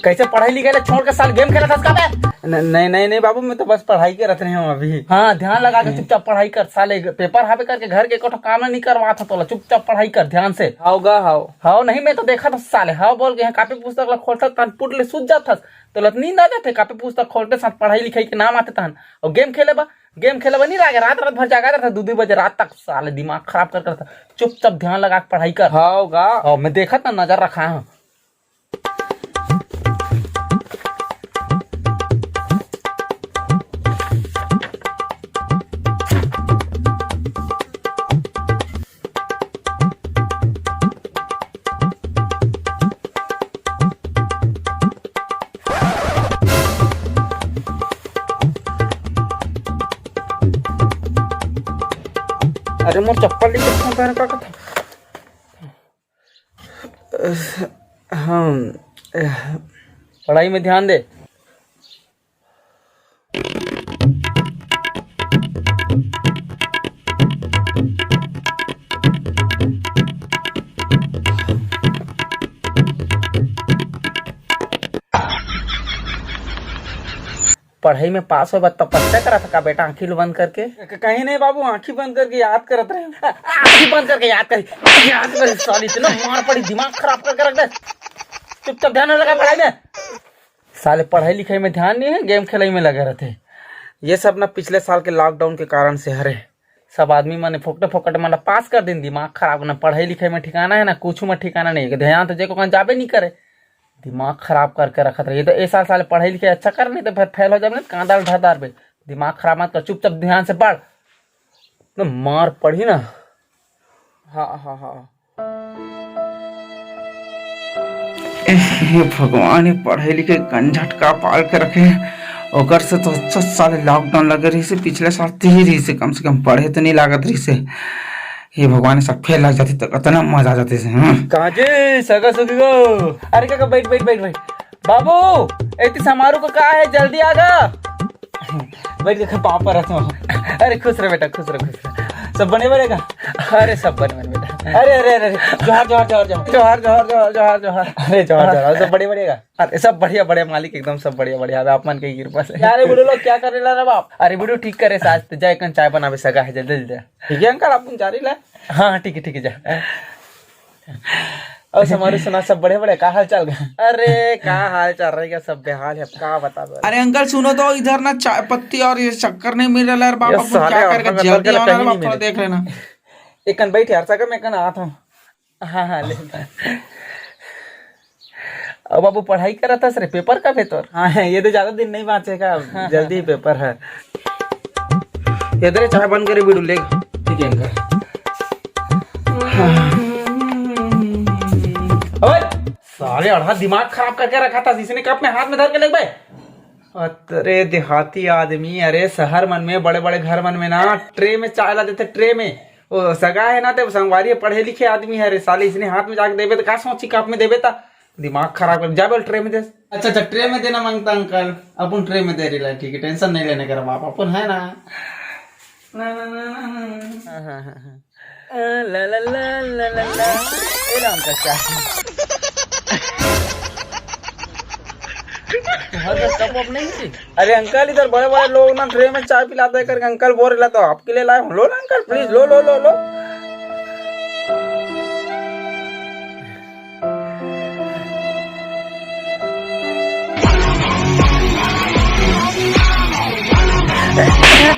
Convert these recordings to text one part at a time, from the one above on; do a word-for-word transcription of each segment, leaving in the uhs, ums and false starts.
कैसे पढ़ाई लिखाई ला छोड़ के साले game खेलत हस का बे? न-, नहीं, नहीं, नहीं बाबू, मैं तो बस पढ़ाई करत रहे हूँ अभी। हाँ, ध्यान लगा के चुपचाप पढ़ाई कर साले, paper हावे करके घर के एको ठो काम नहीं करवात ह तोला, चुपचाप पढ़ाई कर ध्यान से। हाव गा, हाव। हाव नहीं, मैं तो देखत हस साले, हाव बोल के यहाँ copy पुस्तक ला खोलथस तहन पुट ले सूत जात हस, तोला नींद आ जाथे, copy पुस्तक खोलते साथ पढ़ाई लिखाई के नाम आते तहन, और game खेले बा, game खेले बा नहीं लागे, रात रात भर जागा रहता, दो दो बजे रात तक साले दिमाग खराब कर करता, चुपचाप ध्यान लगा के पढ़ाई कर। हाव गा। हाव, मैं देखत ना, नजर रखा हूँ। अरे मोर चप्पल लेके क्यों पहन का कथा? हाँ, पढ़ाई में ध्यान दे। पढ़ई में पास होय बर तपस्या करत का बेटा, आँखी ल बंद करके? क-, कहीं नहीं बाबू, आँखी बंद करके याद करत रहे। आ-, आँखी बंद करके याद कर, याद कर, साली इतना मार पड़ी, दिमाग खराब करके रख दे। चुपचाप ध्यान लगा पढ़ाई में। साले पढ़ाई लिखाई में ध्यान नहीं है, game खेलई में लगे रहते। ये सब ना पिछले साल के lockdown के कारण से हरे। सब आदमी मन फोकटे फोकट मन ला पास कर दिन, दिमाग खराब, ना पढ़ाई लिखाई में ठिकाना है, ना कुछ में ठिकाना नहीं है। ध्यान तो जेको कन जाबे नहीं करे, दिमाग खराब करके रखत रहिए। तो ए साल साले पढ़ाई लिखाई अच्छा कर, नहीं तो फिर फेल हो जाबे, नहीं तो कांदा ल धर डारबे। दिमाग खराब मत कर, चुपचाप ध्यान से पढ़, तो मार पड़ी ना। हाँ, हाँ, हाँ। हे भगवान, ये पढ़े लिखे कंझट का पाल के रखे हे। ओकर से तो अच्छा साले lockdown लगे रहिसे, पिछले साल तीही रहिसे, कम से कम पढ़े तो नहीं लागत रहिसे। हे भगवान, सब फेल लग जाती तो कितना मजा आ जाती से। हम्म। कहाँ जे सगा सगी गो? अरे काका, बैठ, बैठ, बैठ, बैठ। बाबू, एती समारू को का है, जल्दी आ गा। बैठ के पाँव पर रहता हूँ। अरे खुश रह बेटा, खुश रह, खुश रह। सब बने बनेगा? अरे सब बने बने बेटा। अरे, अरे, अरे, अरे, जोहार, जोहार, जोहार, जोहार। जोहार, जोहार, जोहार, जोहार, जोहार। अरे जोहार, जोहार, सब बने बनेगा? अरे सब बढ़िया, बढ़िया मालिक, एकदम सब बढ़िया, बढ़िया। अब आप मन के कृपा से। अरे बुढ़ू लोग क्या करे ला रे बाप? अरे बुढ़ू ठीक करे साथ, जा एकन चाय बनावे सगा है, जल्दी, जल्दी। ठीक है अंकल, आप जा रही ला। हाँ, हाँ, ठीक है, ठीक है, जा। और समारू सुना, सब बढ़िया बढ़िया, का हाल चाल गा? अरे का हाल चाल रहेगा, सब बेहाल है, अब का बतावे। अरे अंकल सुनो तो, इधर ना चाय पत्ती और ये शक्कर नहीं मिल रहा है यार बाप, ये अब सारे क्या करेगा? अफगान जल्दी करके आओ ना कहीं बाप, नहीं थोड़ा मिले। देख लेना। एकन बैठ यार, सगा मैं एकन आत हूँ। हाँ, हाँ, ले। अब बाबू पढ़ाई करत हस रे, paper कब है तोर? हाँ, ये तो ज्यादा दिन नहीं बाँचे का, हाँ, जल्दी ही हाँ। Paper है। ये दे रे, चाय बन करे बिडू ले। ठीक है अंकल। ओए, साले अढ़ा दिमाग खराब करके रखा था, इसने कप में हाथ में धर के ले भाई। अरे देहाती आदमी, अरे शहर मन में, बड़े बड़े घर मन में ना tray में चाय ला देथे, tray में। वो सगा है ना, ते संगवारी है, पढ़े लिखे आदमी है रे साले, इसने हाथ में जाके देबे तो का सोची, कप में देबे ता दिमाग खराब कर, जा बोल tray में दे। अच्छा, अच्छा, tray में देना मांगता अंकल, अपन tray में दे रही ला, ठीक है, tension नहीं लेने का बाप, अपन है ना। ना, ना, ना, ना, ना। हाँ, हाँ, हाँ, हाँ। आ, ला, ला, ला, ला, ला, ला। ए ला अंकल चाय। तुम्हारे पास कप वप नहीं है? अरे अंकल, इधर बड़े बड़े लोग ना tray में चाय पिलाते हैं करके अंकल बोल रहे, तो आपके लिए लाए हूँ, लो ना अंकल, please, लो, लो, लो, लो।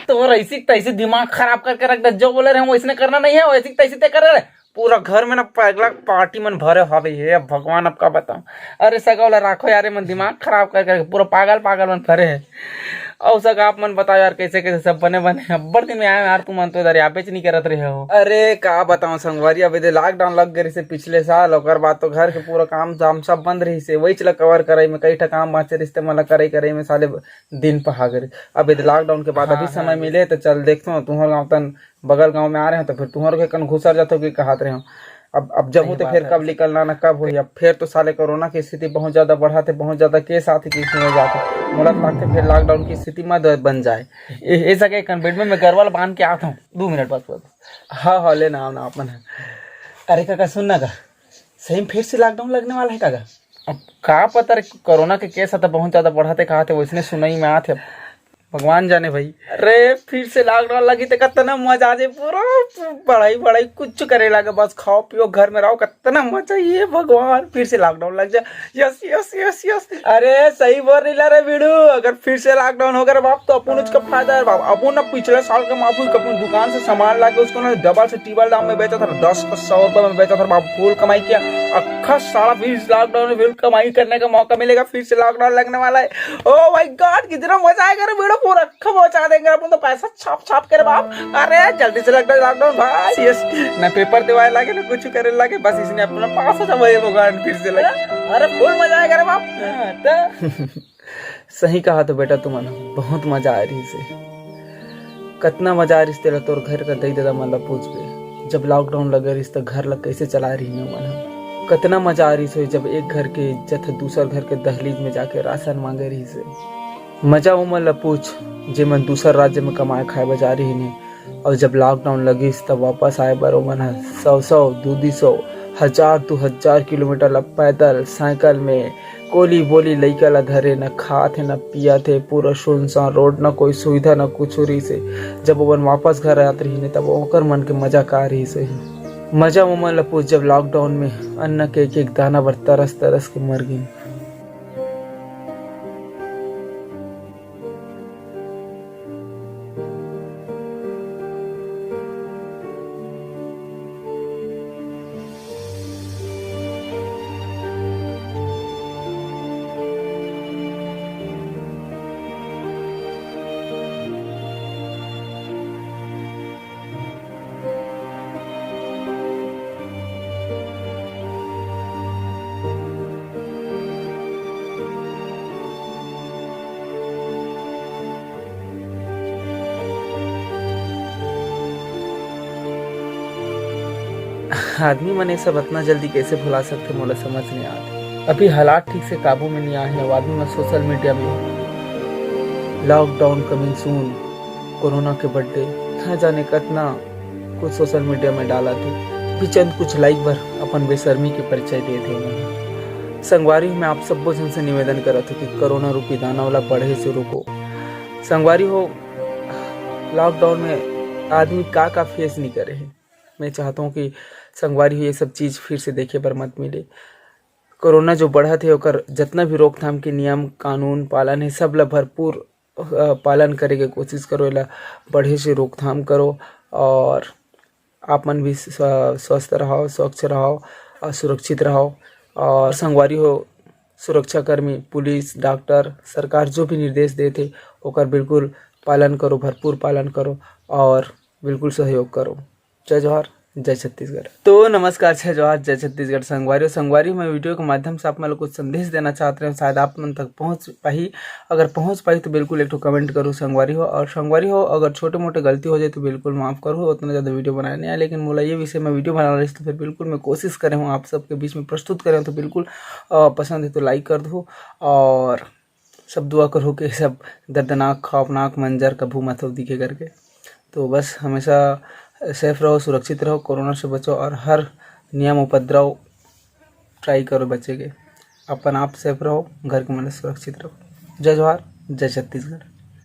तोर ऐसी तैसी दिमाग खराब करके रख दे, जो बोले रहे वैसने करना नहीं है, वैसी तैसी ते करे रहे। पूरा घर में ना पगला party मन भरे हवे, हे भगवान, अब का बताऊं। अरे सगा ओला राखो यार, ये मन दिमाग खराब करके रखे, पूरा पागल पागल मन भरे है। अउ सगा आप मन बताओ यार, कैसे कैसे सब बने बने? अब्बड़ दिन में आए हो यार, तुमन तो इधर आबेच नहीं करत रहे हो। अरे का बताऊं संगवारी, अब इधर lockdown लग गए रहिसे पिछले साल, ओकर बाद तो घर के पूरा काम धाम सब बंद रहिसे, वही चला cover करे में कई ठा काम बांचे रहिसे, मन ला करे करे में साले दिन पहा गए। अब इधर lockdown के बाद हाँ, अभी समय हाँ, मिले तो चल देखथों, तुहर गाँव तन बगल गाँव में आ रहे हो तो फिर तुहर के कन घुसर जाथो कि कहत रहे हो। अब, अब जबू सही तो बात फिर है। कब निकलना ना कब होई। अब फिर तो साले कोरोना की स्थिति बहुत ज्यादा बढ़ाते, बहुत ज्यादा case आते कि सुने जाते। मोला तो लगते फिर lockdown की स्थिति मत बन जाए। ए, ए सके कन बेड में मैं गरवा ल बांध के आत हूँ। दो मिनट बस, बस। हाँ, हाँ, लेना आओ ना अपन है। अरे काका सुन ना का, सही में फिर से lockdown लगने वाला है काका? अब का पता रे, कोरोना के केस ह त बहुत ज्यादा बढ़त हे, कहाथे वइसने सुनई में आथे। भगवान जाने भाई। अरे, फिर से लॉकडाउन लगी त कतना मजा आ जाए, पूरा पढ़ाई वढ़ाई कुछ करे लागे, बस खाओ पियो घर में रहो, कतना मजा। ये भगवान, फिर से लॉकडाउन लग जाए। Yes, yes, yes, yes. अरे, सही बोल रही ला रे बीड़ू, अगर फिर से लॉकडाउन हो गया बाप, तो अपन उसका फायदा है बाप। अपन ना पिछले साल का माफी, अपन दुकान से सामान ला के उसको ना डबल से टिबल दाम में बेचा था, दस का सौ रुपए में बेचा था बाप, फुल कमाई किया। अक्खा साला फिर लॉकडाउन में फिर कमाई करने का मौका मिलेगा, फिर से लॉकडाउन लगने वाला है। ओ माय गॉड, कितना मजा आएगा रे बीड़ू, पूरा अक्खा पहुंचा देंगे अपन तो, पैसा छाप छाप के रे बाप। अरे, जल्दी से लग जाए लॉकडाउन भाई। यस, ना पेपर देवाए लागे, ना कुछ करे लागे, बस इसने अपना पास हो जाए भगवान, फिर से लगे। अरे, फुल मजा आएगा रे बाप। हाँ, तो सही कहा तो बेटा तुमन, बहुत मजा आ रही से। कतना मजा आ रही तेला तोर घर का दई ददा मन ला पूछ के, जब लॉकडाउन लगे रहिस त घर ला कैसे चला रही ने मन ह। कतना मजा आ रही से, जब एक घर के इज्जत ह दूसर घर के दहलीज में जाके राशन मांगे रही से। मजा ओमन ला पूछ, जेमन दूसर राज्य में कमाए खाए बर जा रही ने, और जब लॉकडाउन लगिस, तब वापस आए बर ओमन ह सौ सौ, दू दू सौ, हजार दू हजार किलोमीटर ला पैदल, साइकिल में, कोली बोली लइका ला धरे, न खात हे, न पियत हे, पूरा सुनसान रोड, न कोई सुविधा, न कुछ रहिस हे। जब ओमन वापस घर आत रहिन हे, तब ओकर मन के मजा का रहिस होही? मजा ओमन ला पूछ, जब लॉकडाउन में अन्न के एक एक दाना बर तरस तरस के मर गिन। आदमी मन ये सब अतना जल्दी कैसे भुला सकथे, मोला समझ नहीं आत। अभी हालात ठीक से काबू में नहीं आए हैं, आदमी मन सोशल मीडिया में लॉकडाउन कमिंग सून, कोरोना के बर्थडे, ना जाने कतना कुछ सोशल मीडिया में डालत हे। भी चंद कुछ लाइक बर अपन बेशर्मी के परिचय देत हे उमन। संगवारी हो, मैं आप सब्बो झन से निवेदन करत हूँ कि कोरोना रूपी दानव ला बढ़े से रोको। संगवारी हो, लॉकडाउन में आदमी का का फेस नहीं करे हे। मैं चाहता हूँ कि संगवारी हो, ये सब चीज़ फिर से देखे बर मत मिले। कोरोना जो बढ़त हे, ओकर जतना भी रोकथाम के नियम कानून पालन हे, सब ला भरपूर, अ, पालन करे के कोशिश करो, एला बढ़े से रोकथाम करो और आप मन भी स्व-, स्वस्थ रहो, स्वच्छ रहो और सुरक्षित रहो। और संगवारी हो, सुरक्षाकर्मी, पुलिस, डॉक्टर, सरकार जो भी निर्देश देथे, ओकर बिल्कुल पालन करो, भरपूर पालन करो और बिल्कुल सहयोग करो। जय जोहार, जय छत्तीसगढ़। तो नमस्कार, जय जोहार, जय छत्तीसगढ़। संगवारी हो, संगवारी हो, मैं वीडियो के माध्यम से आप मन ला कुछ संदेश देना चाहत रहें, शायद आप मन तक पहुँच पाही। अगर पहुँच पाही तो बिल्कुल एक ठो कमेंट करो संगवारी हो। और संगवारी हो, अगर छोटे मोटे गलती हो जाए तो बिल्कुल माफ़ करो, उतना ज़्यादा वीडियो बनाए नहीं आए, लेकिन मोला ये विषय में वीडियो बनाना रहिस तो फिर बिल्कुल मैं कोशिश करे हूँ आप सबके बीच में प्रस्तुत करे हूँ, तो बिल्कुल अ, पसंद है तो लाइक कर दो और सब दुआ करो कि सब दर्दनाक खौफनाक मंजर कभू मत हो दिखे करके। तो बस हमेशा सेफ रहो, सुरक्षित रहो, कोरोना से बचो और हर नियम उपद्रव ट्राई करो बचे के। अपन आप सेफ रहो, घर के मन सुरक्षित रहो। जय जोहार, जय छत्तीसगढ़।